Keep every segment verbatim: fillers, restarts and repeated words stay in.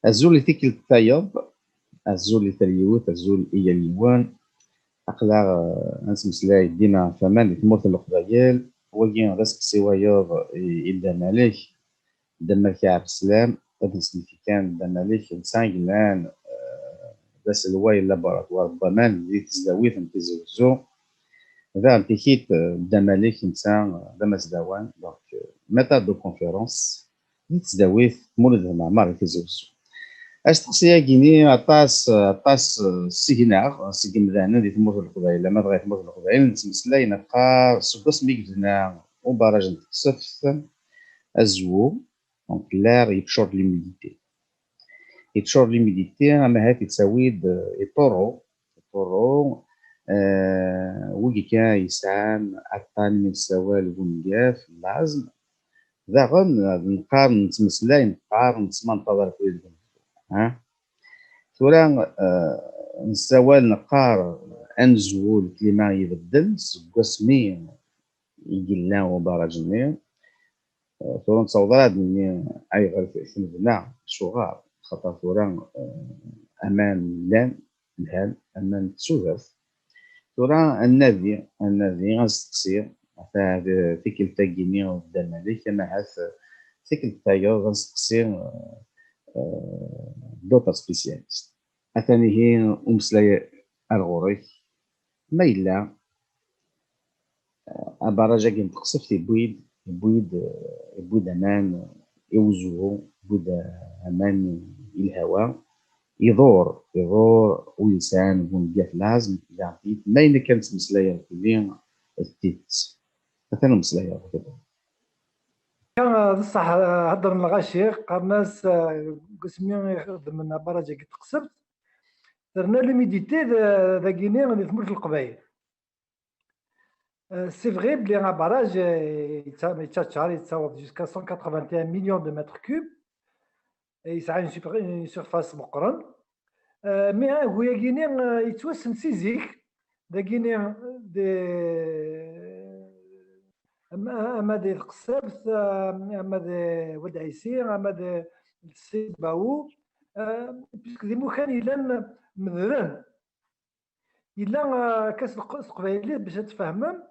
Azul i tikkelt tayeḍ, azul i tal yiwet, azul i yal yiwen. Aql-aɣ, eh, ad nettmeslay dima ɣef waman di tmurt n Leqbayel. Wagi d aseqsi wayeḍ i, i Dda Malek. Dda Malek Ɛebslam, ad nesnefk kan Dda Malek netta yellan, eh, d aselway n laboratoire n waman di tesdawit n Tizi Wezzu. Daɣen tikit, eh, Dda Malek netta d amasdawan, donc, eh, maître de conférence di tesdawit Mulud Mɛemmer di Tizi Wezzu. Asteqsi-agi-ni aṭas, aṭas, eh, seg-neɣ, seg yimdanen di tmurt n Leqbayel, ama dɣa di tmurt n Leqbayel, nettmeslay neqqar seg wasmi i yebna ubaraj n Teqseft azwu, donc l'air yeččur d l'humidité. Yeččur d l'humidité, ama ahat yettawi-d, eh, iṭurru, iṭurru, eh, wigi kan yesɛan aṭṭan mi nessawal bungaf, lazm. Daɣen, eh, neqqar, nettmeslay, neqqar, nettmanṭaḍ ar wid, ha? Tura, eh, nessawal, neqqar, anezwu, lklima ibeddel seg wasmi i yella ubaraj-nni. Eh, tura ur nettaweḍ ara ad d-nini ayɣer t-, t-nebna, acuɣer, xaṭer tura, eh, aman llan, lhan, aman d tudert. Tura ad nadi, ad nadi, ad nesteqsi, ata d tikkelt-agi-nni n Dda Malek, ama ahat tikkelt tayeḍ, ad nesteqsi, eh, eh, d'autres spécialistes. Atan ihi umeslay ar ɣur-k. Ma yella, eh, abaraj-agi n Teqseft yewwi-d, yewwi-d, eh, yewwi-d aman i wezwu, yewwi-d, eh, aman i lhawa, iḍur, iḍur wid yesɛan bungaf lazm, daɣen ma yella kan ttmeslayeɣ fell-i d tidet. Atan umeslay ar ɣur-k. D ṣṣeḥ, eh, heddren lɣaci, qqaren-as, eh, deg wasmi i xedmen abaraj-agi n Teqseft, terna l'humidité d-, dagini di tmurt n Leqbayel. Euh, c'est vrai, belli abaraj, euh, yettaččar, yettawaḍ jusqu'à cent quatre-vingt-un millions de mètres cubes, et yesɛa une super-, une surface meqqren. Euh, mais agu-yagini, euh, yettwassen si zik, dagini, de, ama, ama di Tqessabt, ama di Wad Ɛisi, ama di Sibau, euh, puisque d imukan yellan medren. Yella, euh, akka s leq-, s teqbaylit bac ad tfehmem,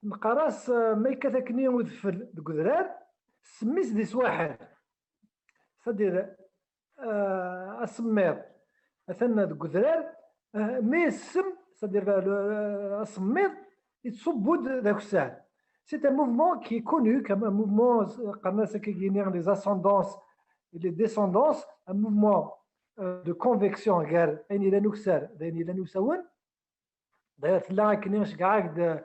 neqqar-as, euh, ma yekkat akkenni udfel deg udrar, ssem-is di swaḥel. C'est-à-dire, euh, asemmiḍ atan deg udrar, euh, mais ssem, c'est-à-dire le, le, asemmiḍ, yettṣubbu-d d akessar. C'est un mouvement qui est connu comme un mouvement, euh, qqaren-as akkagini les ascendances et les descendances, un mouvement, euh, de convection gar ayen yellan ukessar d ayen yellan usawen. D'ailleurs, tella akken i ceggeɛ-ak-d,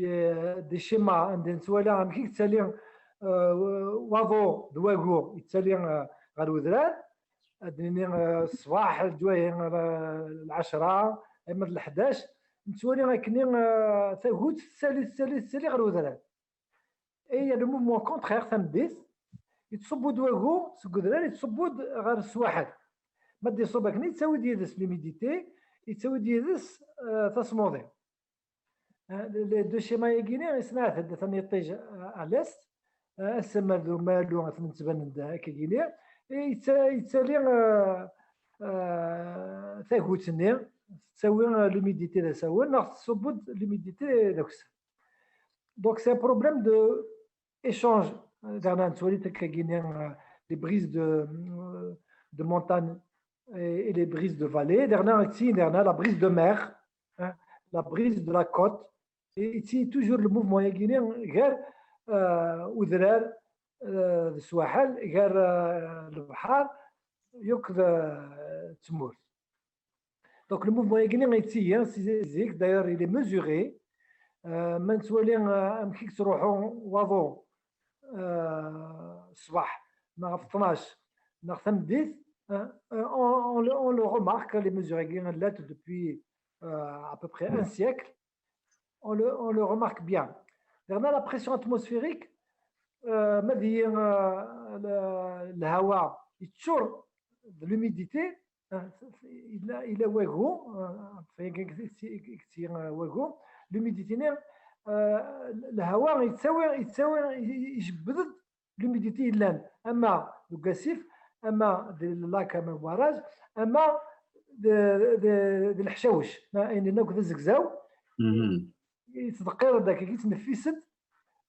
euh, des schémas anda nettwali amek i yettali, euh, waḍu d wagu yettali, euh, ɣer udrar. Ad nini, euh, ṣṣbeḥ, leǧwayhi, euh, lɛecra, ama d leḥdac, nettwali akken, euh, tagut tettali, tettali, tettali ɣer udrar. Et il y a le mouvement contraire, tameddit, yettṣubbu-d wagu seg udrar, yettṣubbu-d ɣer swaḥel. Ma d-iṣubb akken, yettawi-d yid-s l'humidité, yettawi-d yid-s, euh, tasmuḍi. Euh, les deux schémas-agi-ni, isneɛted atan yiṭij, euh, à l'est, euh, asemmiḍ d umalu atan ttbanen-d akkagini, et yetta-, yettali, euh, euh, tagut-nni, tettawi, euh, l'humidité d asawen, neɣ tettṣubbu-d l'humidité d akessar. Donc, c'est un problème de échange. Euh, daɣen nettwali akkagini, euh, les brises de, euh, de montagne et, et les brises de vallée. Daɣen, daɣen la brise de mer, hein, la brise de la côte. Et c'est toujours le mouvement-agi-ni gar, euh, udrar, euh, d swaḥel, gar, euh, lebḥer, yakk d, euh, tmurt. Donc, le mouvement-agi-ni yettili, hein, si zik, d'ailleurs, il est mesuré. Euh, ma nettwali, euh, amek i yettruḥu waḍu, euh, ṣṣbeḥ, neɣ ɣef tnac, neɣ tameddit, euh, euh, on, on le, on le remarque, les mesures-agi llant depuis, euh, à peu près un siècle. On le, on le remarque bien. Daɣen la pression atmosphérique, euh, ma d-, euh, le, lhawa yeččur d l'humidité, euh, yella, yella wagu, euh, euh, wagu, l'humidité-nni, euh, lhawa yettawi, yettawi, ijebbed-d l'humidité yellan, ama deg wasif, ama d lak ama barrage, ama d, d, d leḥcawec, ayen akk d azegzaw, yettḍeqqir-d akka, yettneffis-d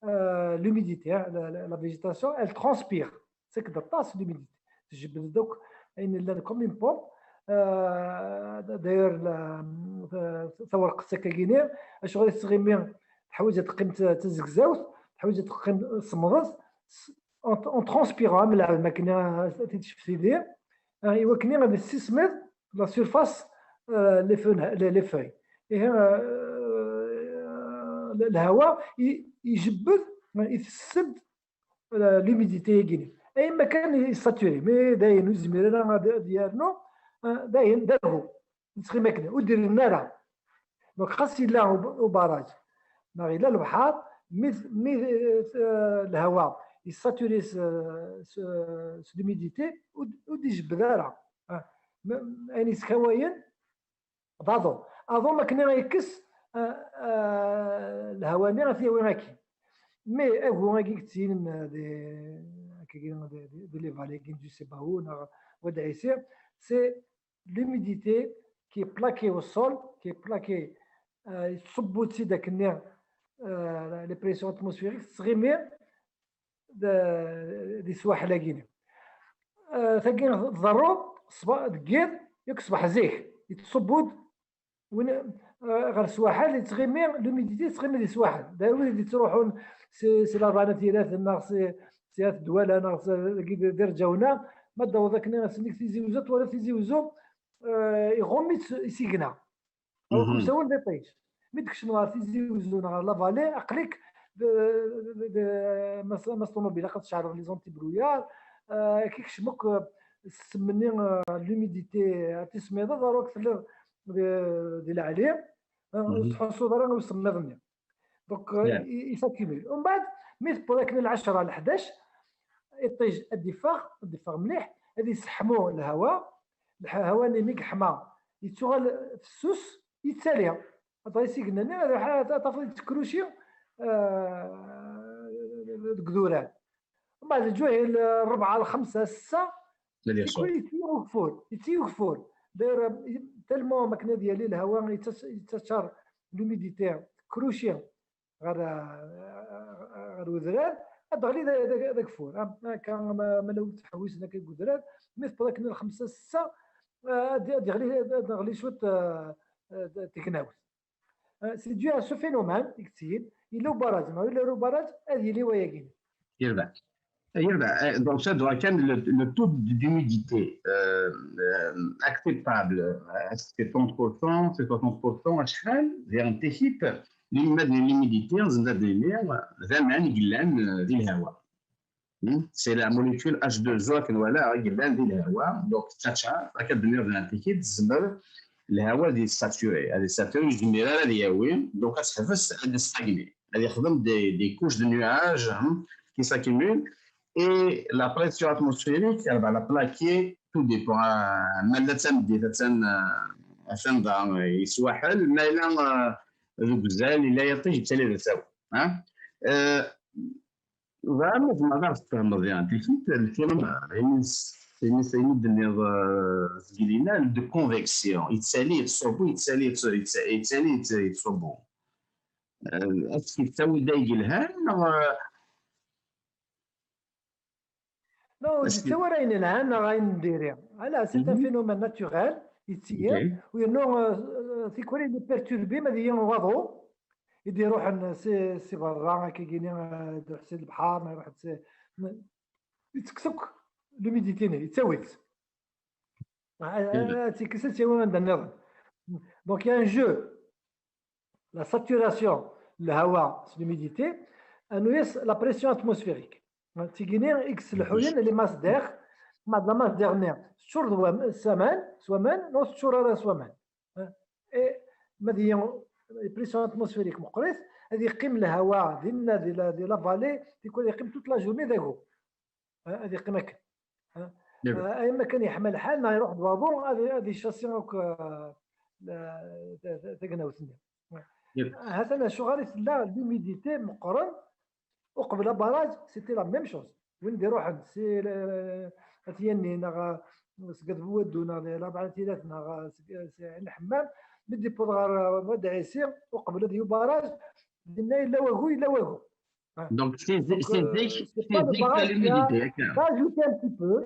euh, l'humidité, hein, la, la, la végétation, elle transpire. C'est que d'attache l'humidité. Tjebbed-d akk ayen llan comme une pompe. Euh, d'ailleurs, la, ta-, tawerqet akkagini, acuɣer i tettɣimi, teḥwaǧ ad teqqim d ta-, d tazegzawt, teḥwaǧ ad teqqim semmḍet, s-, en, en transpirant, am lɛelm akken, euh, ad t-id-tecfed tidi, euh, i wakken ad tessismiḍ la surface, euh, les feuilles, les, les feuilles. Ihi, euh, le-, lhawa i-, ijebbed, itess-d, euh, l'humidité-agi. Ayen ma kan i saturé, mais dayen ur yezmir ara ad, ad yernu, euh, dayen d agu. Yettɣimi akken, ur d-irennu ara. Donc, xas yella ub-, ubaraj, neɣ yella lebḥer, mi, mi, euh, lhawa yessaturé s, s, s l'humidité, ur d-, ur d-ijebbed ara. Ah, ma-, ayen yeskawayen, d aḍu. Aḍu, ma akken ara yekkes, ah, ah, lhawa-nni ad t-yawi akkin. Mais agu-agi i yettinin, ah, di, akkagi, di, di, di les vallées, du Sebaou, neɣ Wad Ɛisi, c'est l'humidité qui est plaquée au sol, qui est plaquée, euh, yettṣubbu-tt-id akkenni, euh, les pressions atmosphériques, tettɣimi d, di swaḥel-agi-ni. Euh, tagi tḍerru ṣṣba-, deg yiḍ, yak ṣṣbeḥ zik, yettṣubbu-d win, euh, ɣer swaḥel, yettɣimi, l'humidité tettɣimi di swaḥel. D wid yettruḥun si, si Labanat Irat, neɣ si, si At Dwala, neɣ si, dagi di, di Rǧawna, ma d-taweḍ akken ass-nni Tizi Uzzu, twala Tizi Uzzu, euh, iɣumm-itt isigna. Aw, mhm, comme ça, win d iṭij. Mi d-kecmeḍ ɣer Tizi Uzzu neɣ ɣer la vallée, aql-ik d, d, d, ma s-, ma s ṭumubil, aql tceɛleḍ les antibrouillards, euh, kikcem akk, euh, ssem-nni, euh, l'humidité, ar tismiḍeḍ, ar wakk telliḍ di, di leɛli, euh, ur, mhm, tettḥussuḍ ara i usemmiḍ-nni. Donc, euh, yeah, i, i s'accumule. Umbeɛd, mi tewweḍ akken lɛecṛa, leḥdac, iṭij ad d-iffeɣ, ad d-iffeɣ mliḥ, ad yesseḥmu lhawa, lhawa-nni mi yeḥma, yettuɣal fessus, yettali. Aṭas isigna-nni, ad iruḥ, ad tafeḍ yettekruci, euh, deg idurar. Umbeɛd, lǧuhi, ṛebɛa, lxemsa, ssetta, ad yecɛel. Yetti ugeffur, yetti ugeffur. D'ailleurs, tellement ma akken ad yali lhawa, yetta-, yettaččar l'humidité, tekruci ɣer, ɣer udrar, ad d-teɣli d, d, d ageffur. Am-, akka, ma, ma la ur ttḥewwisen akka deg udrar, mi tewweḍ akken lxemsa, ssetta, ad, ad yeɣli, ad yeɣli cwiṭ, euh, euh, tegnawt. Euh, c'est dû à ce phénomène, i yettili, yella ubaraj, ma yella ubaraj, ad yili wayagi. Yerbeḥ. Yerbeḥ. Euh, donc, ça doit être le, le taux d'humidité, euh, euh, acceptable. Est-ce que c'est trente pour cent, c'est soixante pour cent, acḥal, vers une équipe, l'humidité, l'humidité, d'amen, euh, di lhawa. Hmm? C'est la molécule H deux O, akken wala, i yellan di lhawa. Donc, tettaččar, akka d-nniɣ di l'antiquité, tzemmer lhawa ad yessaturé, ad yessaturé, ur yezmir ara ad yawi. Donc, ad teḥbes, ad yestagni. Ad yexdem des, des couches de nuages, hmm, qui s'accumulent. Et la pression atmosphérique, eh ben, la plaquée, tout dépend. Euh, ma yella d tameddit, attan, euh, attan da, euh, yeswaḥel, ma yella, euh, deg uzal, yella yiṭij, yettali d asawen. Hein? Euh, Bɣiɣ ma tzemreḍ ad ɣ-tfehmeḍ, yani, tikit, lfirma, ayen s-, ayen s-, ayen i d-tenniḍ, euh, zgelina, de convection. Yettali, yettṣubbu, yettali, yett-, yett-, yettali, yett-, yettṣubbu. Euh, est-ce que yettawi-d ay yelhan, neɣ, euh, non, ur yettawi ara ayen yelhan neɣ ayen n diri. Ala, c'est un phénomène naturel, yettili, u yernu, euh, euh, tikwal il est perturbé, ma d waḍu, i d-iruḥen si, si berra, akkagini, eh, iruḥ si lebḥer, neɣ iruḥ si, ittekkes akk l'humidité-nni, yettawi-tt. Ah, ah, ad tt-ikkes, ad tt-yawi anda nniḍen. Donc, il y a un jeu. La saturation, lhawa, s l'humidité, anu-yas la pression atmosphérique. Tigini i yesselḥuyen les masses d'air, ma d la masse d'air-nni teččur d wam-, s aman, s waman, neɣ ur teččur ara s waman. Et ma d pression atmosphérique meqqrit, ad yeqqim lhawa dinna, di la, di la vallée, tikwal yeqqim toute la journée d agu. Ad yeqqim akken. Ayen ma kan yeḥma lḥal, neɣ iruḥ-d waḍu, ad, ad ichassi akk, euh, la, ta-, ta-, tagnawt-nni. Hatan acuɣer i tella l'humidité meqqren, uqbel abaraj, c'était la même chose. Win d-iruḥen si, euh, At Yanni, neɣ seg At Buwaddu, neɣ di Labeɛnatilat, neɣ seg, seg Ɛin Lḥemmam, mi d-yewweḍ ɣer Wad Ɛisi, uqbel ad yeww barrage, dinna yella wagu, yella wagu. Hein. Donc, c'est Donc, c'est euh, zik c'est pas le c'est zik barrage qui a, l'humidité, ça a ajouté un petit peu,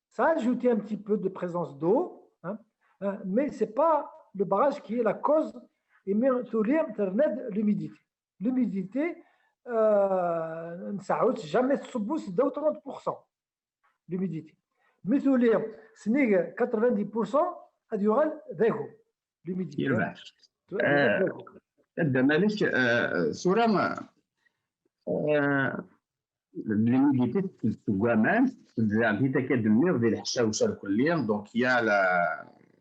ça a ajouté un petit peu de présence d'eau, hein, hein, mais c'est pas le barrage qui est la cause, et mais tuli terna-d l'humidité. L'humidité, euh, ne s'arrête jamais sous trente pour cent l'humidité. Mais tuli, c'est quatre-vingt-dix pour cent, ad yuɣal d agu, l'humidité. Yerbeḥ. Dda Malik, euh, tura, euh, l'humidité seg waman, tebda di takka d-nniɣ di leḥcawca lkulli, donc il y a la,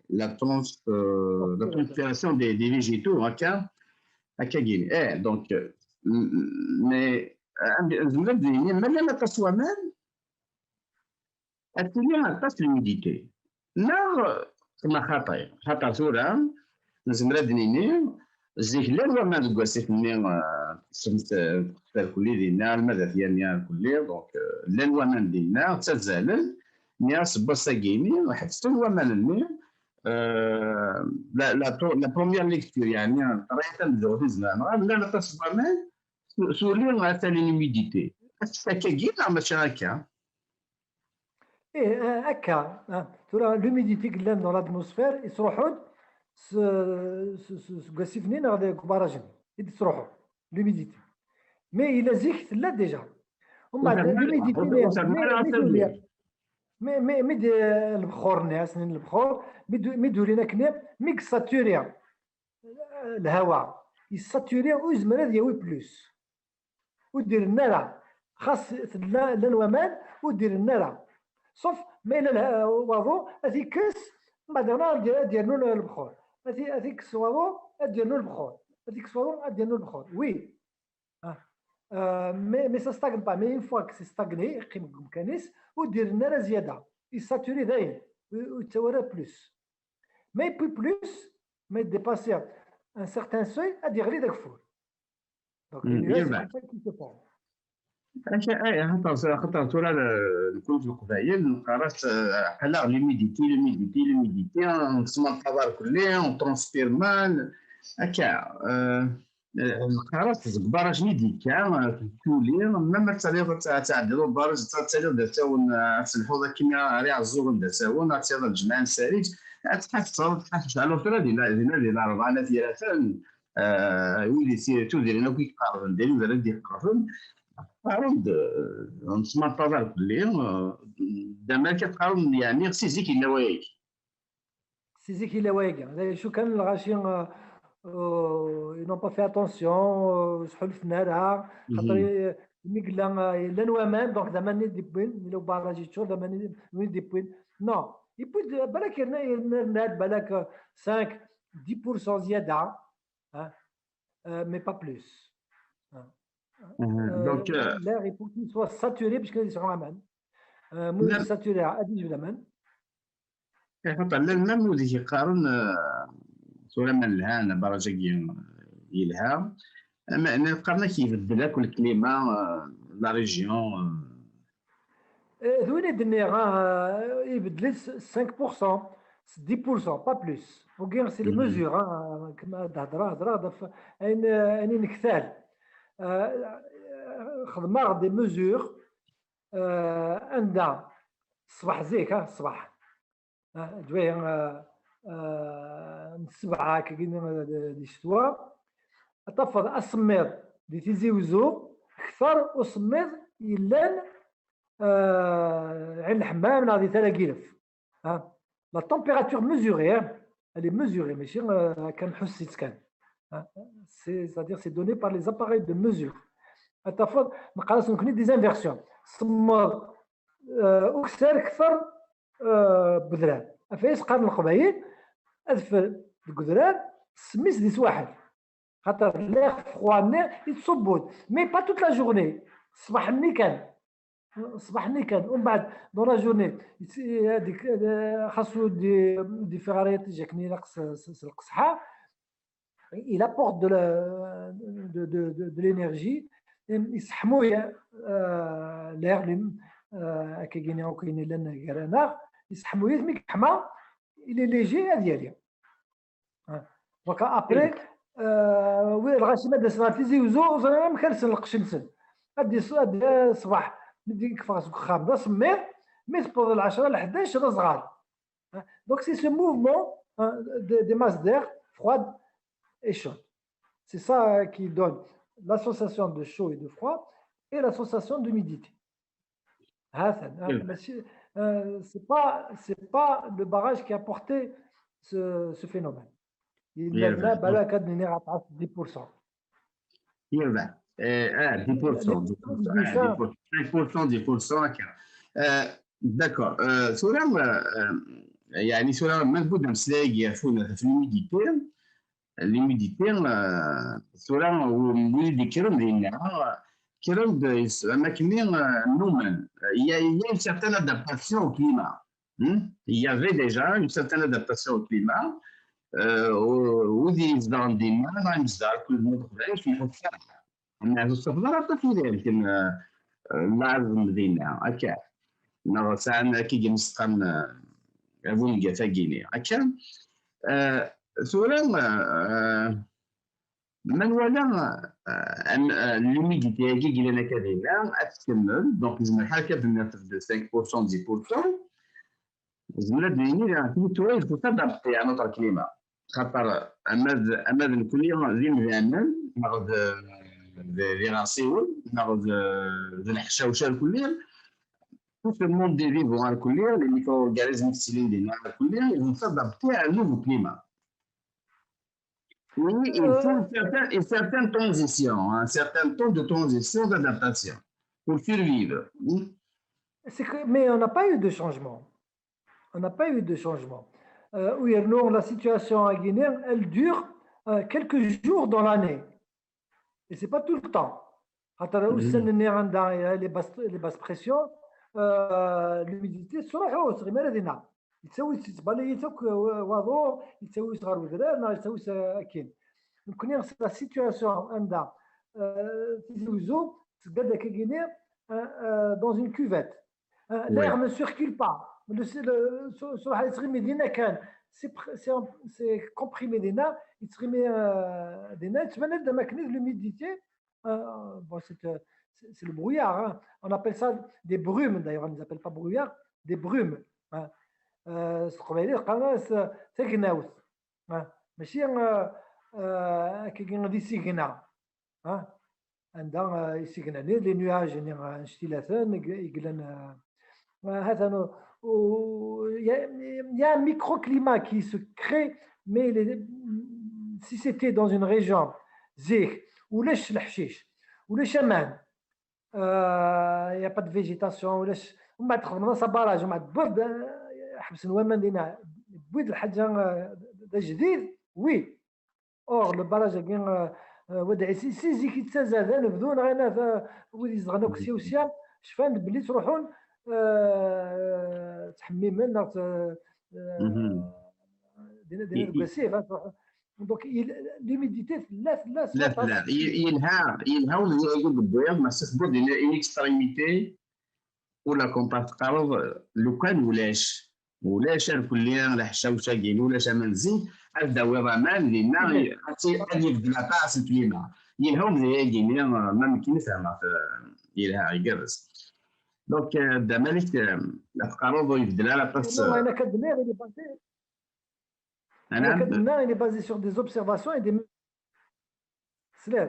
la, trans, euh, la transpiration des, des végétaux, akka, akka gini. Eh, donc, euh, mais, euh, nezmer ad d-nini, ma llan aṭas waman, ad tili aṭas l'humidité. Neɣ, ma xaṭi, xaṭer tura, nezmer ad d-nini, zik llan waman deg wasif-nni, eh, teqsemt, eh, teqsemt irkelli dinna, alma d At Yanni irkelli, donc, eh, llan waman dinna, ttazzalen, mi asebbass-agi-ni, ḥebsen waman-nni, eh, la, la, la première lecture, yeɛni, qrayet anda ur tezmer, llan aṭas n waman, tuli ata l'humidité. Akka-agi neɣ mačči akka? Eh, eh, akka, ah, tura l'humidité qui llan dans l'atmosphère, yettruḥu-d s, s, s, seg wasif-nni neɣ deg ubarrage-nni i d-tettruḥu l'humidité. Mais yella zik tella déjà. Umbeɛd l'humidité-nni, mi, mi d lebxur-nni, asen lebxur, mi d-, mi d-ulin akken, mi yessaturi lhawa, yessaturi, ur yezmer ad yawi plus. Ur d-irren ara. Xas tella, llan waman, ur d-irren ara. Sauf ma yella lha-, waḍu, ad t-ikkes, mbeɛd daɣen ad d-, ad d-yernu lebxur. Ad t-, ad t-ikkes waḍu, ad d-yernu lebxur. Ad t-ikkes waḍu, ad d-yernu lebxur. Oui. Ah. Euh, mais, mais ça stagne pas. Mais une fois que c'est stagné, yeqqim deg umkan-is, ur d-irren ara zzyada. Yessaturi dayen. Ur, ur yettawi ara plus. Mais puis plus, mais dépasser un certain seuil, ad yeɣli d ageffur. Donc, les nuages, c'est comme ça qu'ils se forment. Aca, ay, xaṭer, xaṭer tura, eh, nekni Leqbayel, neqqar-as, eh, ḥala l'humidité, l'humidité, l'humidité, on se met en retard, on transpire mal, akka, eh, eh, neqqar-as deg ubarrage-nni d-yekka, eh, tuli, même ad taliḍ ad tɛeddiḍ ubarrage, ad taliḍ d asawen, eh, ad telḥuḍ akken ar Iɛeẓẓugen d asawen, ad tiliḍ lǧemɛa n Sariǧ, ad tḥasseḍ, ad tḥasseḍ, alors tura dinna, dinna di Larebɛa n At Yiraten, eh, wid i si-, tudrin akk i iqerben, d ayen ara d-iqerben, qqaren-d, eh, nesmaṭaḍ ar fell-i, eh, d amek ad qqaren, yeɛni, si zik yella wayagi. Si zik yella wayagi. D acu kan, lɣaci, euh, euh, ils n'ont pas fait attention, euh, ur sḥulfen ara, xaṭer, euh, mi yella, euh, llan waman, donc d aman i d-yewwin, yella ubarrage yeččur, d aman i d-yewwin. Non, yewwi-d, balak yerna, yerna, yerna-d balak, euh, cinq, dix pour cent zzyada, hein, euh, mais pas plus. Hein. Euh, donc, euh, l'air, il faut qu'il soit saturé, parce que c'est vraiment, euh, saturé, à dix-huit. Xaṭer llan même wid i yeqqaren, eh, tura ma lhan, barrage-agi, eh, yelha, ama qqaren-ak ibeddel akk le climat, eh, la région, eh. Eh, d win i d-nniɣ, ah, ibeddel-it cinq pour cent, dix pour cent, pas plus. Wagi, c'est les mesures, hein, comme ad hedreɣ, hedreɣ ɣef ayen, ayen i nektal. Eh, xedmeɣ des mesures, eh, anda ṣṣbeḥ zik, ah, ṣṣbeḥ. Ah, d waya, ah, ah, n ssebɛa akkagi di, di ccetwa, ad tafeḍ asemmiḍ di Tizi Wezzu kter usemmiḍ yellan, ah, Ɛin Lḥemmam neɣ di Tala Gilef. Ah, la température mesurée, hein, elle est mesurée, mačči, ah, kan ḥuss-itt kan. Ah, c'est, c'est-à-dire, c'est donné par les appareils de mesure. Ad tafeḍ, neqqar-as nekkni des inversions. Semmeḍ, euh, ukessar kter, euh, n wedrar. Af ayes qqaren Leqbayel, adfel deg udrar, ssem-is di swaḥel. Xaṭer l'air froid-nni yettṣubbu-d. Mais pas toute la journée. Ṣṣbeḥ-nni kan. Ṣṣbeḥ-nni kan. Umbeɛd, dans la journée, yetti-, hadik, eh, xas ur d-, ur d-yeffiɣ ara yiṭij akken ilaq s, s, s lqeṣḥa, il apporte de la, de, de, de, de l'énergie, et il seḥmuy, euh, l'air, lui, euh, akkagini akk ayen yellan gar-aneɣ, yesseḥmu-yi mi yeḥma, il est léger, ad yali. Donc après, euh, oui, lɣaci ma d-asen ɣer Tizi Uzzu, ẓran amek ara lsen lqecc-nsen. Ad d-yeffeɣ ṣṣbeḥ, mi d-yeffeɣ seg uxxam d asemmiḍ, mi tewweḍ lɛecṛa, lḥdac, d aẓɣal. Donc c'est ce mouvement, hein, de, des masses d'air froides et chaudes. C'est ça, hein, qui donne la sensation de chaud et de froid et la sensation d'humidité. هذا، hein, ماشي، euh, c'est pas, c'est pas le barrage qui a porté ce, ce phénomène. Il y a là, balak, dix pour cent. يربح. آه، آه، dix pour cent، dix pour cent، آه، dix pour cent، cinq pour cent، dix pour cent هكا. آه، d'accord. آه، ثورة، آه، يعني ثورة ما نبدا مسلايق يا فونا في l'humidité. L'humidité، آه، ثورة ومولي دي كرم دينا، كرم دي س-، ما كمي، آه، نومن. Il y a, il y a une certaine adaptation au climat. Hmm? Il y avait déjà une certaine adaptation au climat. Euh, au, au dix dans des mains, dans une zone, كل المدن، في الحفار. أنا هذا السفر أعطى في ذلك، آه، آه، لا المدينة، هكا. نغسان كي جمستان، آه، أبون جفاجيني، هكا. آه، ثورة، آه، ما نوالا، آه، أن، آه، l'humidité-agi i yellan akka dinna, ad tkemmel. Donc, nezmer ḥal akka d-naf de cinq pour cent, dix pour cent. Nezmer ad d-nini, daɣen, tili tura, il faut s'adapter à notre climat. Xaṭer ama d, ama d nekkni d imdanen, neɣ d, d, d iɣersiwen, neɣ d, d leḥcawca irkelli, tout ce monde des vivants irkelli, les micro-organismes i yettilin dinna irkelli, ils vont s'adapter à un nouveau climat. Oui, il faut une certaine, une certaine transition, un certain temps de transition, d'adaptation pour survivre. Hmm. C'est que, mais on n'a pas eu de changement. On n'a pas eu de changement. Euh, u yernu, la situation à Guinée, elle dure, euh, quelques jours dans l'année. Et c'est pas tout le temps. Xaṭer ussan-nni anda les basses, les basses pressions, euh, l'humidité tettruḥu, ur teɣim ara dinna. Yettawi-tt, yettbalayi-tt akk waḍu, yettawi-tt ɣer wedrar, neɣ yettawi-tt akkin. Nekkni, c'est la situation anda, euh, Tizi Uzzu tedda-d akkagini, euh, euh, dans une cuvette. Euh, l'air ne circule pas. Le, le, so-, so-, yettɣimi dinna kan. C'est pr-, c'est en-, c'est comprimé dinna, yettɣimi, euh, dinna, yettban-d am akken d l'humidité. Euh, bon, c'est, euh, c'est, c'est le brouillard, hein. On appelle ça des brumes, d'ailleurs, on ne les appelle pas brouillard, des brumes, hein. Euh, s teqbaylit, qqaren-as, euh, tagnawt, hein. Mačči, euh, euh, akkagi d isigna, hein. Anda, euh, isigna-nni, les nuages-nni, euh, annect-ilaten, i, i yellan, euh, euh, hatan, euh, il y a, il y a un microclimat qui se crée, mais les, si c'était dans une région, zik, ulac leḥcic, ulac aman, euh, il y a pas de végétation, ulac, ومن بعد تخدم راسها barrage، ومن بعد تبويض، euh, ḥebsen waman دينا، تبويض الحاجة، euh, d ajdid, oui. Or, le barrage-agi, euh, euh, Wad Ɛisi, si zik yettazzal d anebdu, neɣ ayen, euh, wid izedɣen akk sya u sya, cfan-d belli ttruḥun, euh, ttḥemmimen, neɣ t-, euh, dinna, dinna deg wasif, hein, ttruḥun. Donc, il, l'humidité tella, tella s waṭas. Tella, tella. Yelha, yelha umedya-agi deg wwiḍ, ma s tewwiḍ une extrémité, ula kunta teqqareḍ, lukan ulac, ulac irkelli, leḥcawca-agi, ulac aman zik, ad d-tawiḍ aman dinna, ad t-, ad yebdel aṭas lklima. Yelha umedya-agi-nni, ma nekkini fehmeɣ-t, yelha, igerrez. Donc, euh, Dda Malik, euh, la teqqareḍ ur yebdel ara aṭas. Non, ayen akka d-nniɣ, il est basé, ayen akka d-nniɣ, il est basé sur des observations et des Sliɣ.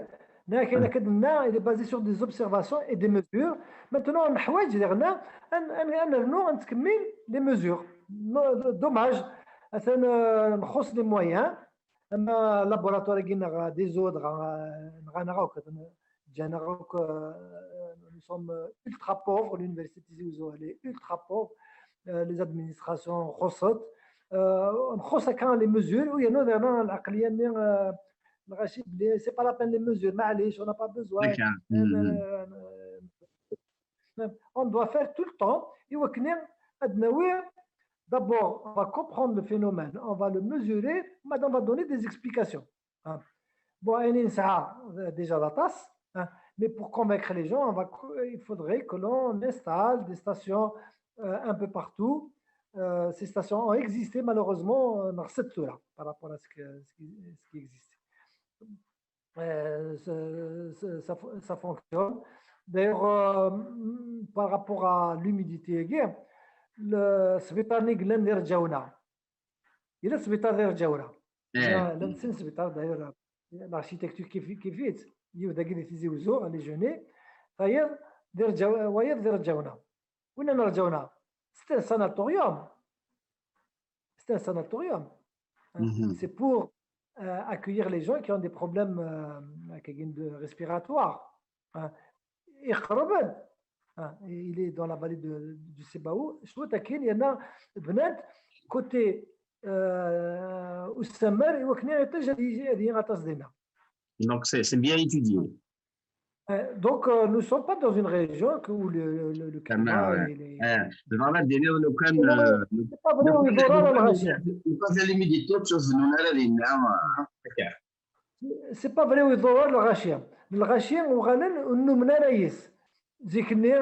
Ayen akka d-nniɣ, il est basé sur des observations et des mesures. Maintenant, neḥwaǧ diɣen ad, ad, ad nernu, ad nettkemmil les mesures. Dommage. Atan, euh, nxuṣ les moyens. Ama laboratoire-agi neɣ des eaux, dɣa, euh, nɣan-aɣ akk, ǧǧan-aɣ akk, euh, nous sommes ultra pauvres, l'université Tizi Ouzou, elle est ultra pauvre. Euh, les administrations xuṣṣent. Euh, nxuṣ akka les mesures, u yernu diɣen lɛeqliya-nni, euh, Lɣaci belli c'est pas la peine les mesures, maɛlic, on n'a pas besoin. Euh, euh, on doit faire tout le temps. I wakken ad nawi, d'abord, on va comprendre le phénomène, on va le mesurer, mais on va donner des explications. Hein. Bon, ayen i nesɛa, euh, déjà d aṭas, hein. Mais pour convaincre les gens, on va, il faudrait que l'on installe des stations euh, un peu partout. Euh, ces stations ont existé malheureusement, euh, neɣ sept tura, par rapport à ce, que, ce, qui, ce qui existe. Euh, ça, ça, ça, fonctionne. D'ailleurs, euh, par rapport à l'humidité, le sbiṭar-nni yellan di Rǧawna. Yella sbiṭar di Rǧawna. Llan sin sbiṭar, d'ailleurs, l'architecture kif kif-itt, yiwet dagi di Tizi Wezzu, elle est gelée, tayeḍ di Rǧawna, wayeḍ di Rǧawna. Winna n Rǧawna, c'est un sanatorium. C'est un sanatorium. C'est pour euh, accueillir les gens qui ont des problèmes euh, respiratoires. Hein. Il est dans la vallée de, du Cibao. شوية كاين لأن بنات côté euh, Ussamer, il y a Donc c'est bien étudié. Euh, donc, euh, nous ne sommes pas dans une région où le, le, le climat est... C'est pas vrai, il y a l'humidité, c'est pas vrai, il y a l'humidité. Lɣaci uɣalen ur nnumen ara yes. Zik-nni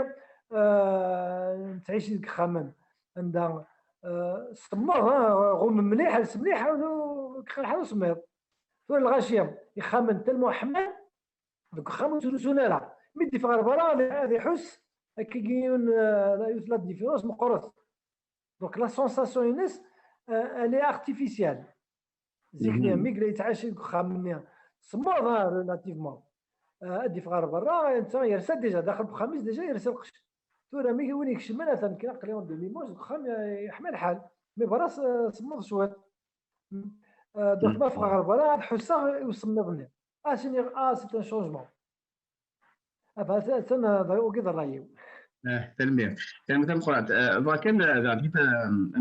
nettɛici deg ixxamen anda semmeḍ, ɣummen mliḥ, els mliḥ, kra ḥal usemmiḍ. Tura lɣaci ixxamen tellement ḥman deg uxxam ur ttrusun ara. Mi d-iffeɣ ɣer berra ad iḥuss akka yiwen, yiwet la différence meqqret. Donc la sensation-ines, elle est artificielle. Zik-nni mi yella yettɛaci deg uxxam-nni semmeḍ relativement, ad d-iffeɣ ɣer berra, netta yersa déjà daxel uxxam-is, déjà yersa lqecc. Tura mi win ikecmen atan nekk aql-i en demi-manche deg uxxam, yeḥma lḥal, mais berra semmeḍ cwiṭ. Donc ma ffɣeɣ ɣer berra ad ḥusseɣ i usemmiḍ-nni. Ah, c'est un changement. Atan wagi d ṛṛay-iw. Tanemmirt. Tanemmirt tameqqrant. Bɣiɣ kan ad ɛeddit, ad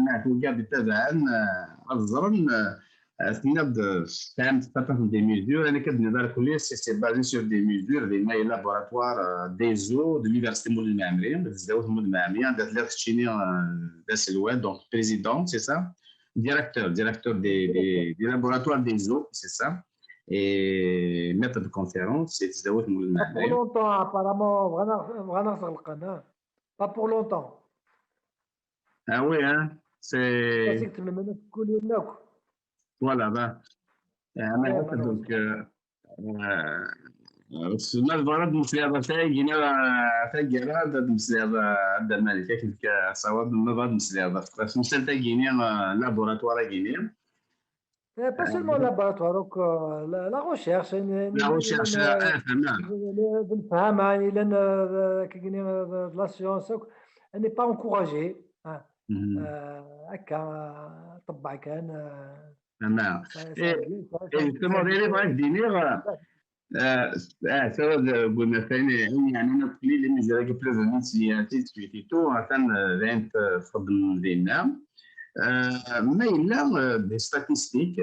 nɛeṭ wigad ittabaɛen ad ẓren, tenniḍ-d tesɛamt aṭas n des mesures, ayen akka d-tenniḍ irkelli, c'est basé sur des mesures, dinna i laboratoire des eaux de l'université Mulud Mɛemmri, di tesdawit Mulud Mɛemmri, anda telliḍ keččini d aselway, donc président, c'est ça? Directeur, directeur des, des, des laboratoires des eaux, c'est ça? Et maître de conférence, c'est Pas pour longtemps, apparemment, vraiment, vraiment, ça le connaît. Pas pour longtemps. Ah oui, hein? C'est. Voilà, ben. Donc, euh, euh, ma tebɣiḍ ad d-tmeslayeḍ ɣef tagi neɣ taggara, ad d-tmeslayeḍ a Dda Malik, akken tṣawaḍ, ma tebɣiḍ ad d-tmeslayeḍ ɣef temsalt-agi-nni, laboratoire-agi-nni. Pas seulement le laboratoire, donc, euh, la, la recherche, la recherche, de la science, elle n'est pas encouragée. Akka, ṭebbeɛ kan. Justement, d ayen i bɣiɣ ad d-iniɣ, tura deg unafag, yeɛni nekkni les mesures-agi prévues, c'est tout, atan d ayen txeddmem dinna. Ma yella des statistiques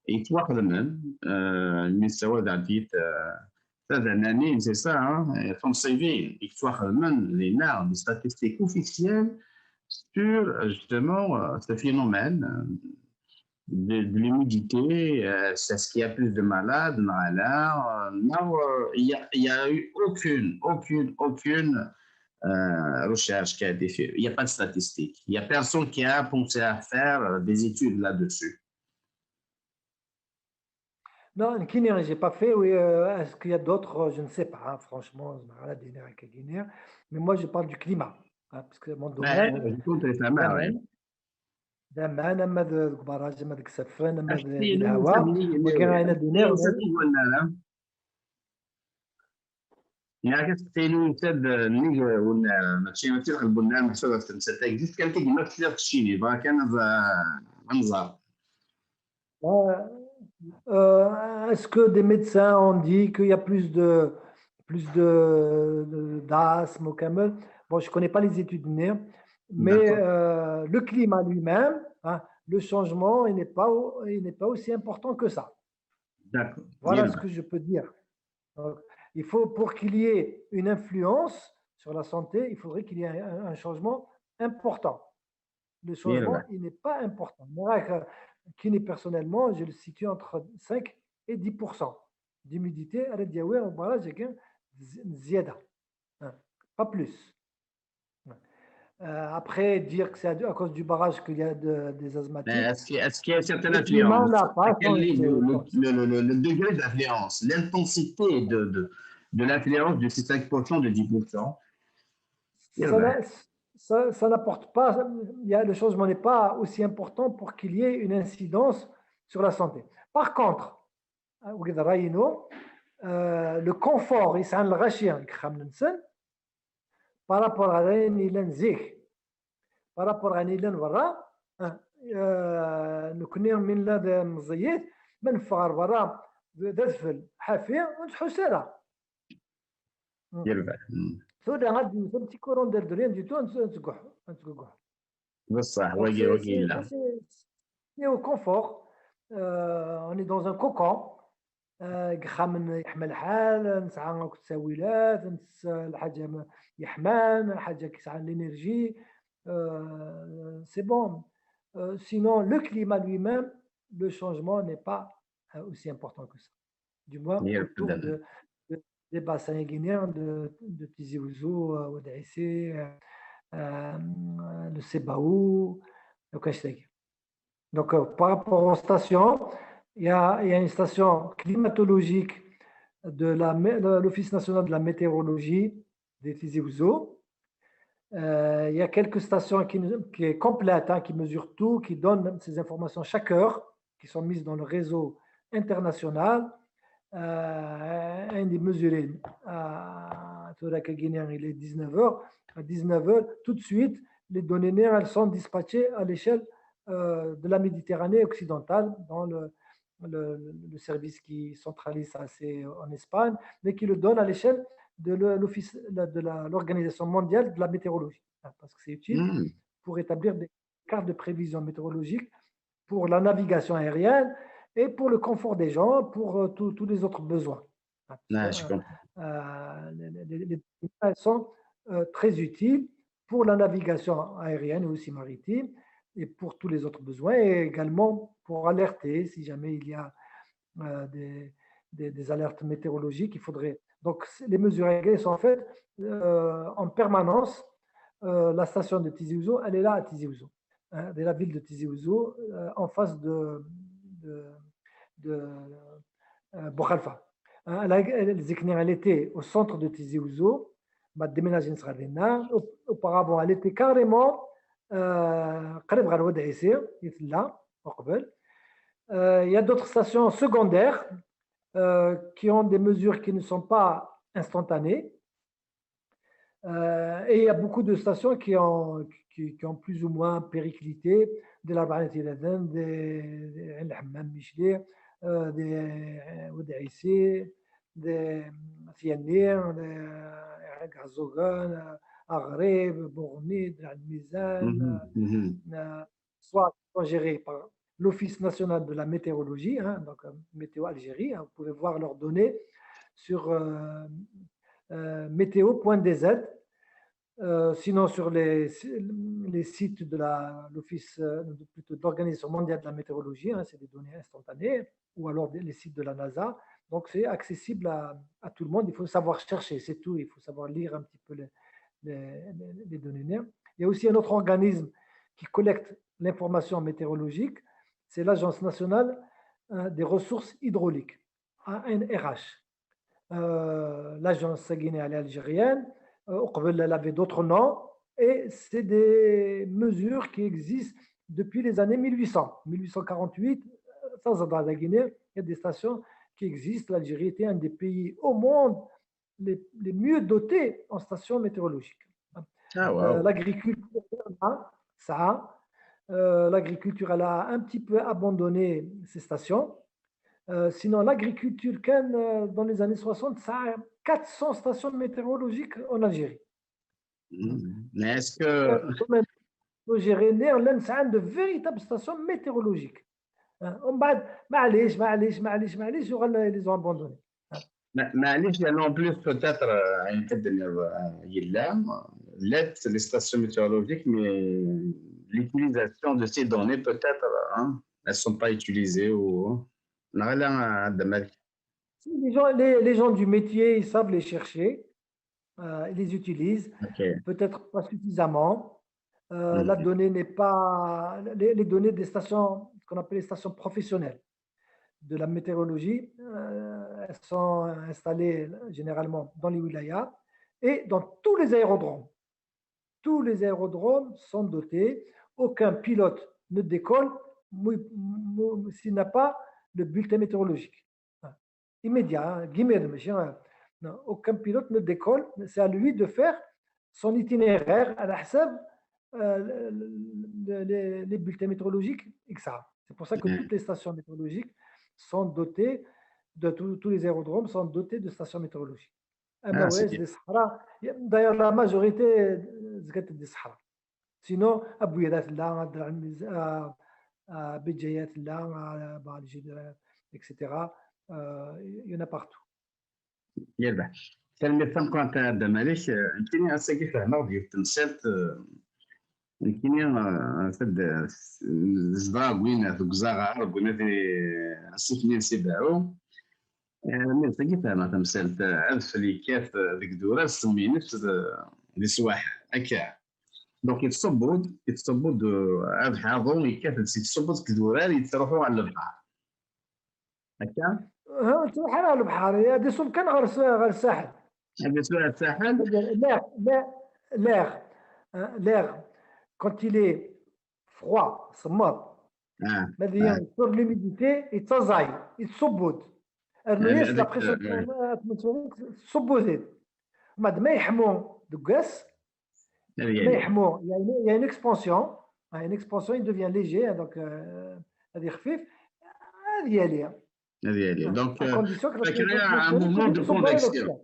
yettwaxedmen, mi nessawal d ɛeddi tadernanin, c'est ça, tunṣibin i yettwaxedmen dinna, des statistiques officielles sur justement ce phénomène de, de l'humidité, euh, est-ce qu'il y a plus de malades, neɣ ala, euh, non, euh, il y a, il y a eu aucune, aucune, aucune euh, recherche qui a été faite. Il n'y a pas de statistiques. Il n'y a personne qui a pensé à faire euh, des études là-dessus. Non, nekkini, j'ai pas fait, oui, euh, est-ce qu'il y a d'autres, je ne sais pas, hein, franchement, mais moi je parle du climat, hein, parce que mon domaine, je compte les climat, d aman, ama deg ubaraj, ama deg isaffen, ama di lhawa. Wagi ayen ad d-iniɣ. Nniɣ-ak ad teqqilu yusa-d nnig unnar, mačči mačči deg lbennar, meḥsub ɣef temsalt-agi, just kan tigmat tliḍ tcini, bɣa kan ad nẓer. Euh, est-ce que des médecins ont dit qu'il y a plus de plus de d'asthme au Cameroun? Bon, je connais pas les études nées, mais euh, le climat lui-même, hein, le changement, il n'est pas il n'est pas aussi important que ça. D'accord. Voilà ce que je peux dire. Donc, il faut, pour qu'il y ait une influence sur la santé, il faudrait qu'il y ait un, un changement important. Le changement, il n'est pas important. Moi, personnellement, je le situe entre cinq et dix pour cent d'humidité. Ara d-yawi ubaraj-agi zi- زيادة. Hein, pas plus. Euh, après, dire que c'est à, à cause du barrage qu'il y a de- des Mais asthmatiques. est-ce qu'il est-ce qu'il y a une certaine Le climat, on influence? n'a pas À quel changé. niveau? Le, le- le- le- le degré d'influence, l'intensité de, de, de l'influence de ces cinq pour cent, de dix pour cent? Ça n'a- ça- ça n'apporte pas, il y a, le changement n'est pas aussi important pour qu'il y ait une incidence sur la santé. Par contre, euh, وقد رأينا, euh, le confort يسعى الغاشية يخمم نسن par rapport à l'ayen يلان زيك, par rapport à l'ayen يلان برا, euh, نكني من لا مزيت من فار برا ذا حافية ونتحوس هذا. يربح. مم. ثورة غادي نمشي تيكورون ديال دريان دي تو نتقح نتقح. بصح وقي وقي لا. C'est au confort. Euh, on est dans un cocon. آه، يخمم يحمى الحال، نسعى التساويلات، نس- الحاجة م- يحمان، حاجة كيسعى l'énergie. Euh, c'est bon. Euh, sinon, le climat lui-même, le changement n'est pas euh, aussi important que ça. Du moins, Yeah, autour that- de, de- des bassins guinéens de, de Tizi Ouzou, euh, Oued Issé, euh, euh, le Sebaou, le Kashtag. Donc, euh, par rapport aux stations, il y a, il y a une station climatologique de la, mé- de l'Office national de la météorologie de Tizi Ouzou. Euh, il y a quelques stations qui, nous- qui est complète, hein, qui mesure tout, qui donne ces informations chaque heure, qui sont mises dans le réseau international. Euh, عندي mesuré, euh, ثورة كاكينيا, il est dix-neuf heures. À dix-neuf heures, tout de suite, les données, elles sont dispatchées à l'échelle euh, de la Méditerranée occidentale, dans le, le, le service qui centralise ça, c'est en Espagne, mais qui le donne à l'échelle de le- l'office de la- l'Organisation mondiale de la météorologie, hein, parce que c'est utile مم. pour établir des cartes de prévision météorologique pour la navigation aérienne et pour le confort des gens, pour euh, tous- tous les autres besoins. Hein, Ah, euh, je comprends. euh, les, les- les- les données sont euh, très utiles pour la navigation aérienne et aussi maritime et pour tous les autres besoins et également pour alerter si jamais il y a euh, des, des- des alertes météorologiques. Il faudrait donc c- les mesures aériennes sont faites euh, en permanence. Euh, la station de Tizi Ouzou, elle est là à Tizi Ouzou, hein, de la ville de Tizi Ouzou, euh, en face de, de, de euh, Boukhalifa. Hein, elle, a- elle, elle était au centre de Tizi Ouzou, بعد déménagé نصغر لنا. Au- Auparavant, elle était carrément euh, قريب غير واد عيسي, يتلا وقبل. Euh, il y a d'autres stations secondaires euh, qui ont des mesures qui ne sont pas instantanées. Euh, et il y a beaucoup de stations qui ont, qui, qui ont plus ou moins périclité, de la Banette Iraden, de, de Ain Hammam Michelet, euh, de euh, Oued Issé, de Tiani, de Gazogan, Aghreb, Bourni, de Mizan, Mhm, mhm. euh, soit sont gérés par l'Office national de la météorologie, hein, donc euh, Météo Algérie. Hein, vous pouvez voir leurs données sur euh, euh, météo point D Z. Euh, sinon, sur les, les sites de la- l'Office, euh, plutôt de l'Organisation mondiale de la météorologie, hein, c'est des données instantanées, ou alors des- les sites de la NASA. Donc, c'est accessible à, à tout le monde. Il faut savoir chercher, c'est tout. Il faut savoir lire un petit peu les, les- les- les données. Il y a aussi un autre organisme qui collecte l'information météorologique, c'est l'Agence nationale euh, des ressources hydrauliques, A N R H. Euh, L'agence guinéenne algérienne, euh, au Kbel, elle avait d'autres noms, et c'est des mesures qui existent depuis les années mille huit cents, mille huit cent quarante-huit. Euh, ça, ça, dans la Guinée, il y a des stations qui existent. L'Algérie était un des pays au monde les, les mieux dotés en stations météorologiques. Ah, Euh, wow. L'agriculture, hein, ça, euh, l'agriculture, elle a un petit peu abandonné ces stations. Euh, sinon, l'agriculture, كان, euh, dans les années soixante, ça a quatre cents stations météorologiques en Algérie. Mhm. Mais est-ce que Quand même, gérer, لان ça a de véritables stations météorologiques. Hein, ومن بعد, معليش, معليش, معليش, معليش, يغلى, ils les ont abandonné. Ma- معليش, لأنه en plus peut-être, euh, يمكن, euh, يلا, les stations météorologiques, mais l'utilisation de ces données peut-être, hein, elles sont pas utilisées ou نغلا عند مالك. Si les gens, les, les gens du métier, ils savent les chercher, euh, ils les utilisent, Ok. peut-être pas suffisamment. Euh, la Mhm. donnée n'est pas, les, les données des stations, ce qu'on appelle les stations professionnelles de la météorologie, euh, elles sont installées généralement dans les wilayas et dans tous les aérodromes. Tous les aérodromes sont dotés. Aucun pilote ne décolle mu- mu- s'il n'a pas le bulletin météorologique. Immédiat, hein, guillemets, machin, euh, non, aucun pilote ne décolle. C'est à lui de faire son itinéraire à la حساب, euh, le- le- les, les bulletins météorologiques, et cetera. C'est pour ça que Ouais. toutes les stations météorologiques sont dotées, de tous tous les aérodromes sont dotés de stations météorologiques. Ah, c'est Amawas, des Sahara. D'ailleurs, la majorité, euh, des Sahara. Sinon, à Bouyadat, là, à Béjaïat, là, à Bali, et cetera. Euh, il y en a partout. Yerbeḥ. Tanemmirt tameqqrant a Dda Malik. Eh, nekkini ass-agi fehmeɣ-d yiwet temsalt, eh, nekkini, eh, tad-, zedɣeɣ deg winat, deg uzaɣar, deg winat i Asif-nni n Sibaɛu. Eh, mi ass-agi fehmeɣ tamsalt, eh, adfel yekkat, eh, deg idurar s tsemminet d, di swaḥel, akka. Donc yettṣubbu-d, yettṣubbu-d, eh, abeḥri, aḍu yekkat-d seg tṣubbuḍt deg idurar, yettruḥu ɣer lebḥer. Akka? ها، تروح على البحر، هي دي صوب كان غير س- غير الساحل. Ad yesɛu ɣer ssaḥel? L'air, l'air, l'air, hein, l'air, quand il est froid, semmeḍ, Ah, ما هي sur l'humidité, يتزايد، يتصبد. رنو يعني يس la هذاك، pression آه. atmosphérique تصبد. بعد ما يحمو دقاس، هذه ما هي. يحمو، il y a une, il y a une expansion, il y a une expansion, il devient léger, donc euh, هذه خفيف، هذه هي. هذه هي. Donc, À euh, condition que ça crée un l'atmosphérique mouvement de يتصبد convection. الأكسجين.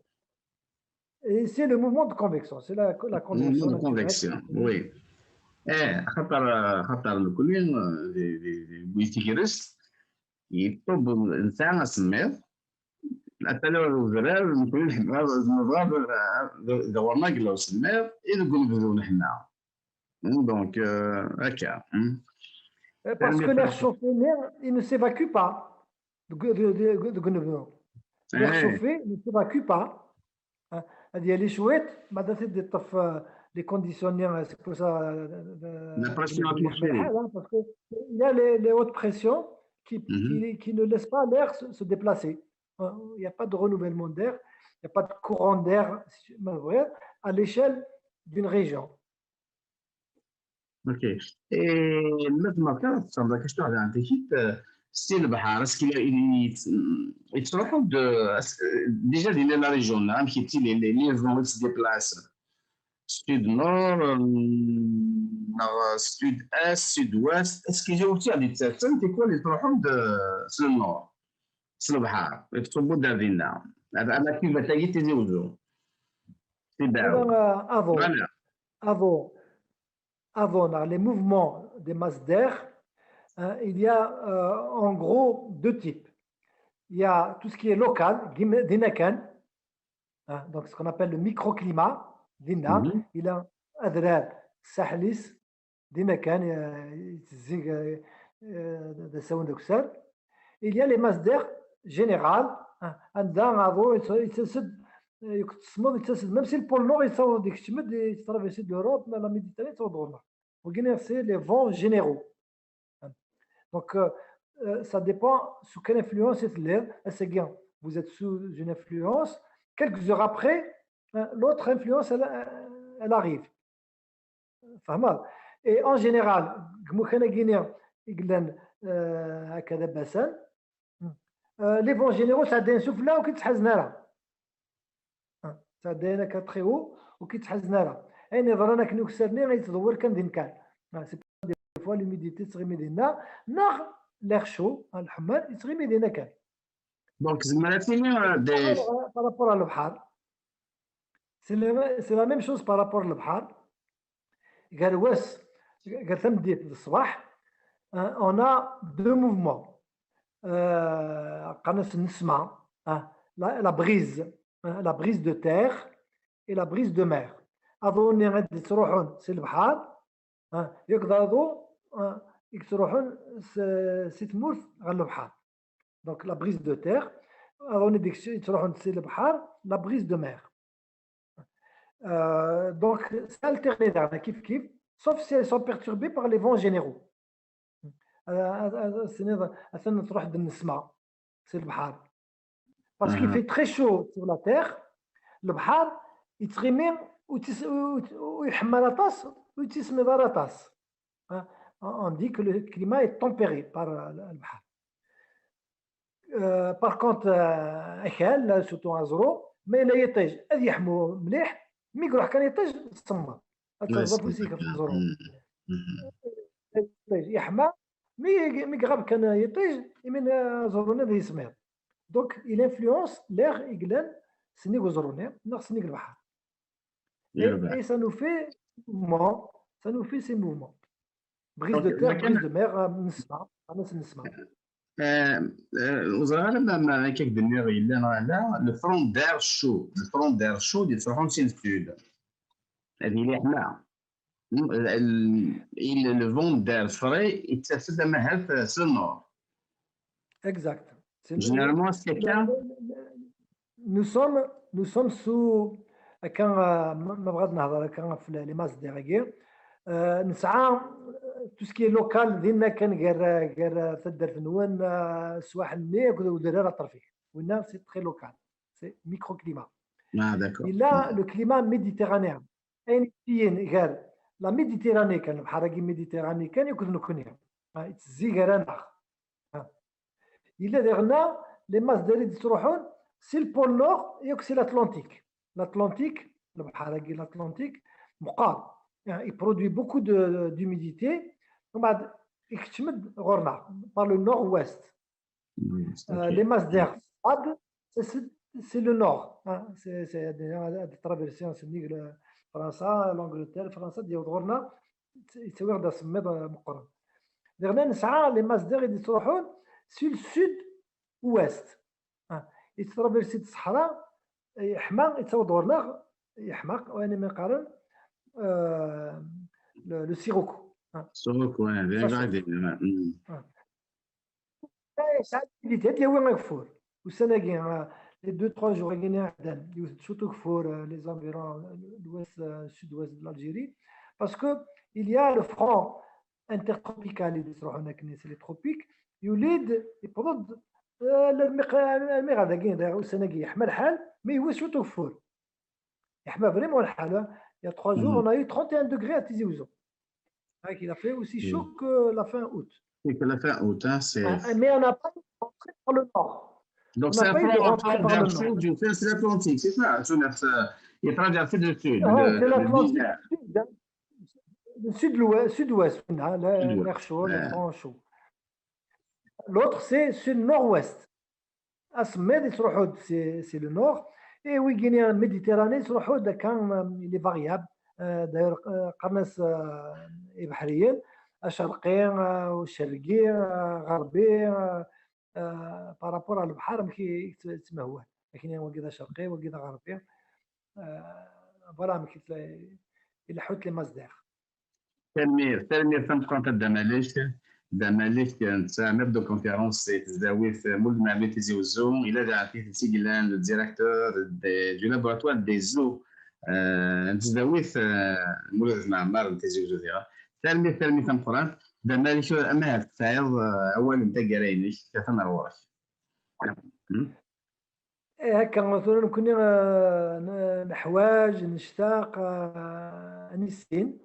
Et c'est le mouvement de convection, c'est la, la Mouvement convection de naturelle. Convection, oui. Eh, خاطر خاطر نقول لك، دي دي دي بويتيغريس يطلب نتاع سمير حتى لو الغراب نقول لك نبغى دورنا قلو سمير إذا نقول بدون حنا. Donc, euh, هكا. Parce que l'air chauffé, il ne s'évacue pas. De, de, de, de, de, l'air Eh, chauffé ne s'évacue pas. Hein. هذه لي شويت بعد تدي تطف، آه، les conditions، آه، c'est pour ça, آه، La pression atmosphérique. Hein, parce que il y a les, les hautes pressions qui, Mhm. qui, qui ne laissent pas l'air se, se déplacer. Hein, il n'y a pas de renouvellement d'air, il n'y a pas de courant d'air, si tu veux, à l'échelle d'une région. Ok. Et maintenant, quand ça va question à l'antique, c'est le Bahar, est-ce qu'il y a une, il se rend de, est-ce que, déjà, il est la région, là, qui est, les, les, les vents se déplacent. Sud-nord, euh, nord, sud-est, sud-ouest, est-ce qu'il y a aussi des personnes, c'est quoi les problèmes de, c'est le nord, c'est le Bahar, et tout au bout de la ville, là. À la cuve, t'as dit, t'es où, c'est bien. هذا، آه، أضو. Voilà. أضو. أضو، les mouvements des masses d'air, hein, il y a, euh, en gros deux types. Il y a tout ce qui est local, دينا كان, hein, donc ce qu'on appelle le microclimat, دينا, Mhm. il a أذراب ساحليس, دينا كان, euh, يتزيق, euh, euh, d asawen d akessar. Il y a les masses d'air générales, hein, عندها أضو يتسد, يكتسمض, يتسد, même si le pôle nord يتصور ديك الشمال, يترافيسي de l'Europe, la Méditerranée, يتصور دغنا. وقلنا c'est les vents généraux. Donc, euh, euh, ça dépend sous quelle influence est l'air. Est-ce que vous êtes sous une influence? Quelques heures après, hein, l'autre influence, elle, elle arrive. فهمت؟ Et en général, كما كان قلنا, يقول لنا, آه، هكذا باسان. آه، les vents généraux, ça داين سفلى وكيتحزن راه. آه، ça داين هكا très haut وكيتحزن راه. يعني ضرنا كنو كسرني غيتدور كان دين كان. آه، c'est des fois l'humidité تغيمي دينا, ناغ l'air chaud, آه، الحمال يتغيمي دينا كان. Donc, زمراتيني، آه، des Par rapport à البحر. C'est la, c'est la même chose par rapport للبحر. قال واس, قال ثم ديت الصباح, آه، on a deux mouvements. آه، قناة النسمة, آه، la, la brise, آه، la brise de terre et la brise de mer. أظن غادي تروحون سي البحر, آه، يقدر أظن, آه، يتروحون س-, سي تمورث غير البحر. Donc la brise de terre. aḍu-nni deg yettruḥun si lebḥer, la brise de mer. Euh, donc, c'est alterné, là, kif kif, sauf si elles sont perturbées par les vents généraux. Euh, euh, euh, c'est-à-dire, atan tṛuḥ-d nnesma si lebḥer. Parce qu'il fait très chaud sur la terre, lebḥer yettɣimi ur tis- ur- ur iḥemmer aṭas, ur yettismiḍ ara aṭas. Hein, on dit que le climat est tempéré par, euh, le, le bahar. Euh, par contre, euh, akal, là, surtout aẓru, ma yella yiṭij, ad yeḥmu mliḥ, mi iruḥ kan yiṭij, tsemmeḍ. Ad terẓ afus-ik ɣef uẓru. Yiṭij yeḥma, mi, mi iɣab kan yiṭij, imi aẓru-nni ad yismiḍ. Donc, il influence l'air i yellan sennig uẓru-nni, neɣ sennig lbaḥar. Et, et ça nous fait mouvement, ça nous fait ces mouvements. Brise de terre, brise de mer, euh, nesma, amas nesma. Ur ẓriɣ ara ma, ma akka k-d-nniɣ yella neɣ ala, le front d'air chaud, le front d'air chaud yettruḥun si le sud. Ad yili yeḥma. Le, le vent d'air frais yettaf-d amahat s le nord. Exact. Généralement, c'est le cas. Nous sommes, nous sommes sous, akka, euh, ma, ma bɣiɣ ad nehḍer akka ɣef les masses d'air-agi, euh, nesɛa, euh, tout ce qui est local, dinna kan gar, gar taddart-nwen, euh, swaḥel-nni akked udrar aṭerfik. Winna, c'est très local. C'est microclimat. Ah, d'accord. Il a le climat méditerranéen. Ayen yettiyin gar la Méditerranée kan, lebḥer-agi Méditerranée kan, akked nekkni. Ah, yettezzi gar-aneɣ. Ah. Yella diɣenna les masses d'air i d-yettruḥun si le pôle nord yakk si l'Atlantique. L'Atlantique, lebḥer-agi l'Atlantique, meqqar. Ah, il produit beaucoup de, d'humidité. Umbeɛd, ikeččem-d ɣur-neɣ, par le nord-ouest. Euh, les masses d'air froides, c'est, c'est, c'est le nord. Hein, c'est, c'est, ad traverser sennig Fransa, l'Angleterre, Fransa, ad yaweḍ ɣur-neɣ, yettawi-ɣ-d asemmiḍ, euh, meqqren. Diɣenna nesɛa les masses d'air i d-yettruḥun si le sud-ouest. Hein, yetttraversi-d ṣṣeḥra, yeḥma, yettaweḍ ɣur-neɣ, yeḥma, wayen i mi qqaren, euh, le, le sirocco. Hein. Sirocco, ouais, bien gradé, ouais. Yesɛa l'humidité, ad yawi ageffur. Ussan-agi, euh, les deux, trois jours-agi iɛeddan, yewwet-d cwiṭ ugeffur, euh, les environs, euh, l'ouest, euh, sud-ouest de l'Algérie, parce que il y a le front intertropical i d-yettruḥun akken, c'est les tropiques, yuli-d, yewweḍ-d, euh, armi ɣer dagi, ussan-agi yeḥma lḥal, mais yewwet cwiṭ ugeffur. Yeḥma vraiment lḥal, hein. Il y a trois jours, on a eu trente et un degrés à Tizi Ouzou. Hein, il a fait aussi chaud que la fin août. C'est que la fin août, hein, c'est... Ah, mais on n'a pas eu de rentrée par le nord. Donc, c'est un front d'air chaud du sud, c'est l'Atlantique, c'est ça, c'est le, il traverse le sud. Ah, c'est l'Atlantique du sud, hein. Le sud-ouest, sud-ouest, hein, l'air chaud, le front chaud. L'autre, c'est sud-nord-ouest. Asemmiḍ yettruḥu-d si, si le nord, et wigini Méditerranée yettruḥu-d akka, euh, il est variable. Euh, d'ailleurs, euh, qqaren-as, euh, ibeḥriyen, acerqi, euh, ucergi, euh, ɣerbi, euh, euh, par rapport à lebḥer, amek i, i yettmehwal. Akken wagi d acerqi, wagi d aɣerbi. Euh, voilà, amek i tla-, ileḥḥu-d les masses d'air. Tanemmirt, tanemmirt tameqqrant a Dda Malik. Dda Malik, netta maître de conférence di tesdawit Mulud Mɛemmri Tizi Wezzu, yella daɣen d tidet i yellan le directeur de, du laboratoire des eaux, euh, n tesdawit, euh, Mulud Mɛemmri n Tizi Wezzu diɣen. Tanemmirt, tanemmirt tameqqrant. Dda Malik, amahat tesɛiḍ, euh, awal n taggara-inek, atan ar ɣur-k. Hmm? Eh, akka, tura nekkni, euh, n-, neḥwaǧ, nectaq, euh, ad nissin.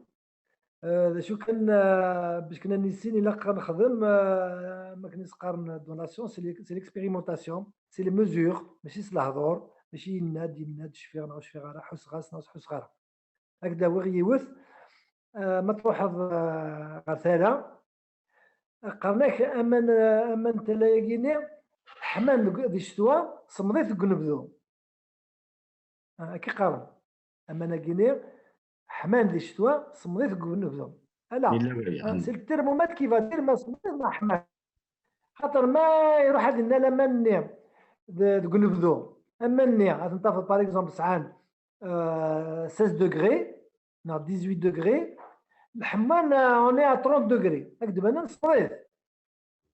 Euh, d acu kan, euh, bac kan ad nissin, ilaq ad nexdem, euh, ma akken i s-qqaren dans la science, c'est l'ex-, c'est l'expérimentation, c'est les mesures, mačči s lehdur, mačči yenna-d, yenna-d, cfiɣ neɣ ur cfiɣ ara, ḥusseɣ-as neɣ ur ḥusseɣ ara. Ad k-d-awiɣ yiwet, euh, ma truḥeḍ, euh, ɣer tala, qqaren-ak aman, aman n tala-agi-nni ḥman deg, di ccetwa, semmeḍ-it deg unebdu. Ah, akka qqaren. Aman-agi-nni ḥman di ccetwa, semmeḍ-it deg unebdu. Ala. Ah, c'est le thermomètre qui va dire ma semmeḍ-it ma ḥman. Xaṭer ma iruḥ ad innal aman-nni d-, deg unebdu, aman-nni, ad ten-tafeḍ, par exemple, sɛan, euh, seize degrés, neɣ dix-huit degrés, lḥemma, euh, on est à trente degrés. Ad k-d-banen semmeḍ-it.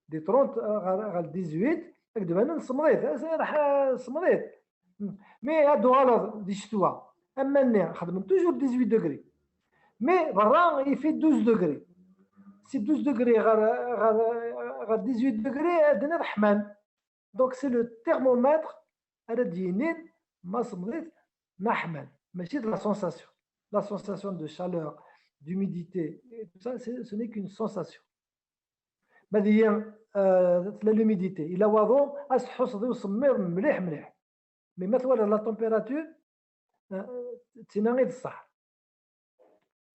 Di trente, euh, ɣer, ɣer dix-huit, Ad d-banen semmeḍit, ad raḥ semmeḍit. Mais ad d-uɣaleḍ di ccetwa, aman-nni xedmen toujours dix-huit degrés. Mais berra il fait douze degrés. Si douze degrés ɣer, ɣer, ɣer dix-huit degrés, ad d-niniḍ ḥman. Donc c'est le thermomètre ara d-yinin ma semmeḍit ma ḥman. Mačči d la sensation. La sensation de chaleur, d'humidité, et tout ça, c'est, ce n'est qu'une sensation. Ma d-yini, euh, tella l'humidité, yella waḍu, ad tḥusseḍ i usemmiḍ mliḥ mliḥ. Mais ma twalaḍ la température, euh, d tinna i d ṣṣeḥ.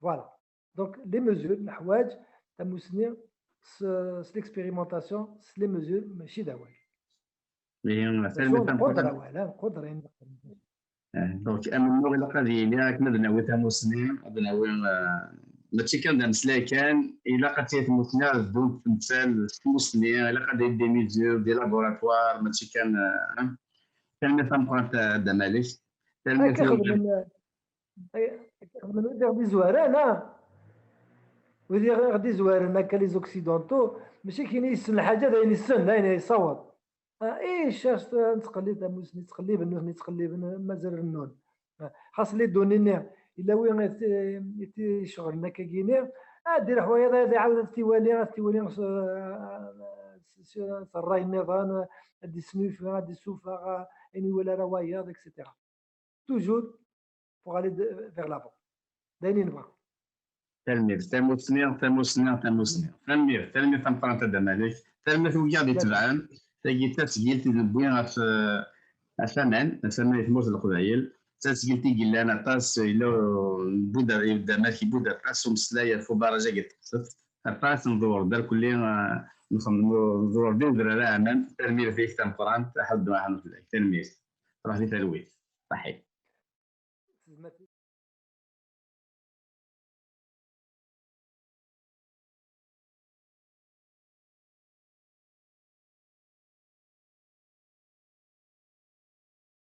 Voilà. Donc les mesures, leḥwaǧ, tamussni, s, s l'expérimentation, s les mesures, mačči d awal. Ihi, Mačči nquder awal, ah, nquder ayen. Donc amennuɣ ilaq ad yili akken ad nawi tamussni, ad nawi, euh, mačči kan d ameslay kan, ilaq ad tili tmussni ad ddunt temsal s tmussni, ilaq ad yili des mesures, des laboratoires, mačči kan, euh, hein. Tanemmirt tameqqrant a Dda Malik. Tanemmirt Akka xedmen, akka xedmen wid i ɣ-d-izwaren, ah. Wid i ɣ-d-izwaren akka les occidentaux, mačči kini yessen lḥaǧa d ayen yessen, d ayen yessaweḍ. Ah, eh, cherche, nettqellib tamussni, ttqelliben nutni, ttqelliben, mazal rennun. Ah, xas les données-nni, yella wi i t-, i t-iceɣlen akkagini, ad d-iruḥ wayeḍ ad iɛawed ad t-iwali, ad t-iwali s, s, s, s ṛṛay nniḍen, ad d-isnulfa, ad d-issufeɣ, ah, ayen ur iwala ara wayeḍ, et cetera. Toujours pour aller de, vers l'avant. D ayen i nebɣa. Tanemmirt, tamussni, tamussni, tamussni. Tanemmirt, tanemmirt tameqqrant a Dda Malik. Tanemmirt i wigi i ɣ-d-itebɛen. Tagi d tasgilt i d-newwi ɣef, eh, ɣef aman, ɣef aman i tmurt n Leqbayel. D tasgilt i yellan aṭas, yella, yebda, yebda Malik yebda aṭas umeslay ɣef ubaraj-agi n Teqsebt. Aṭas nḍewwer-d irkelli, eh, nxeddem, nḍewwer-d i udrar aɛman. Tanemmirt-ik tameqqrant, a Ḥmed Muḥend Fellay. Tanemmirt. Truḥ di talwit. Ṣaḥit.